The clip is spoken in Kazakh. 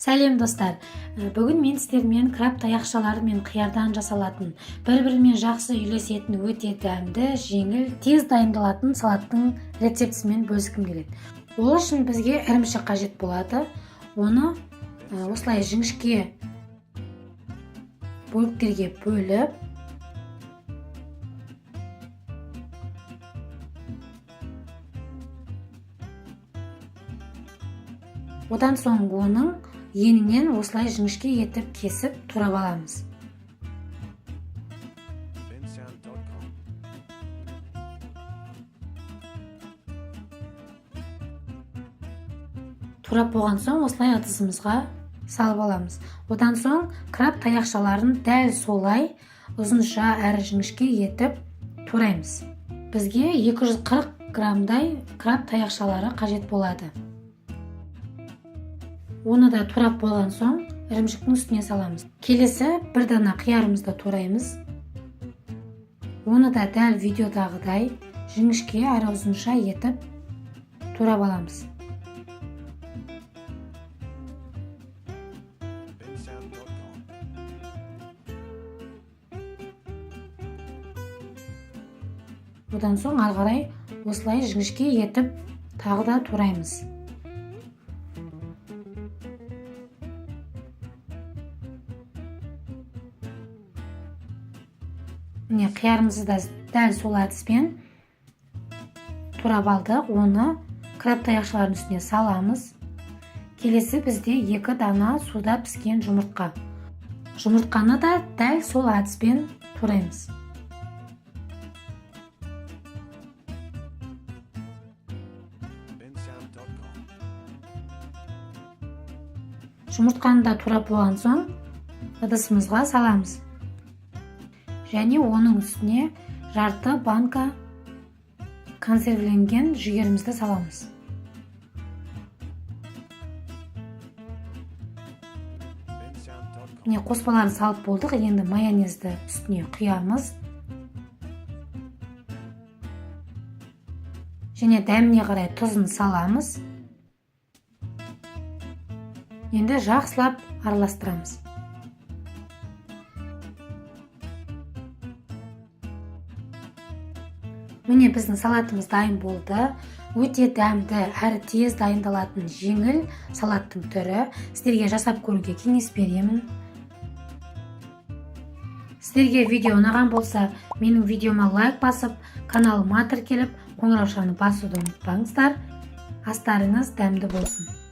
Сәлем, достар! Бүгін мен сіздермен краб таяқшалары мен қиярдан жасалатын, бір-бірімен жақсы үйлесетін, өте дәмді, жеңіл, тез дайындалатын салаттың рецептісімен бөліскім келеді. Ол үшін бізге ірімшік қажет болады. Оны осылай жіңішке бөліктерге бөліп, одан соң оның енінен осылай жіңішке етіп кесіп, турап аламыз. Bensound.com. Турап болған соң, осылай ыдысымызға салып аламыз. Одан соң краб таяқшаларын дәл солай ұзынша әрі жіңішке етіп тураймыз. Бізге 240 граммдай краб таяқшалары қажет болады. Оны да турап болған соң, ірімшіктің үстіне саламыз. Келесі бір дана қиярымызды тураймыз. Оны да дәл видеодағыдай жіңішке әрі ұзынша етіп турап аламыз. Bensound.com. Одан соң ары қарай осылай жіңішке етіп тағы да тураймыз. Міне, қиярымызды да дәл сол әдіспен турап алдық. Оны краб таяқшаларының үстіне саламыз. Келесі бізде екі дана суда піскен жұмыртқа. Жұмыртқаны да дәл сол әдіспен тураймыз. Bensound.com. Жұмыртқаны да турап болған соң, ыдысымызға саламыз және оның үстіне жарты банка консервіленген жүгерімізді саламыз. Bensound.com. Міне, қоспаларын салып болдық. Енді майонезді үстіне құямыз және дәміне қарай тұзын саламыз. Енді жақсылап араластырамыз. Міне, біздің салатымыз дайын болды. Өте дәмді әрі тез дайындалатын жеңіл салаттың түрі. Сіздерге жасап көруге кеңес беремін. Сіздерге видео ұнаған болса, менің видеома лайк басып, каналыма тіркеліп, қоңыраушаны басуды ұмытпаңыздар. Астарыңыз дәмді болсын!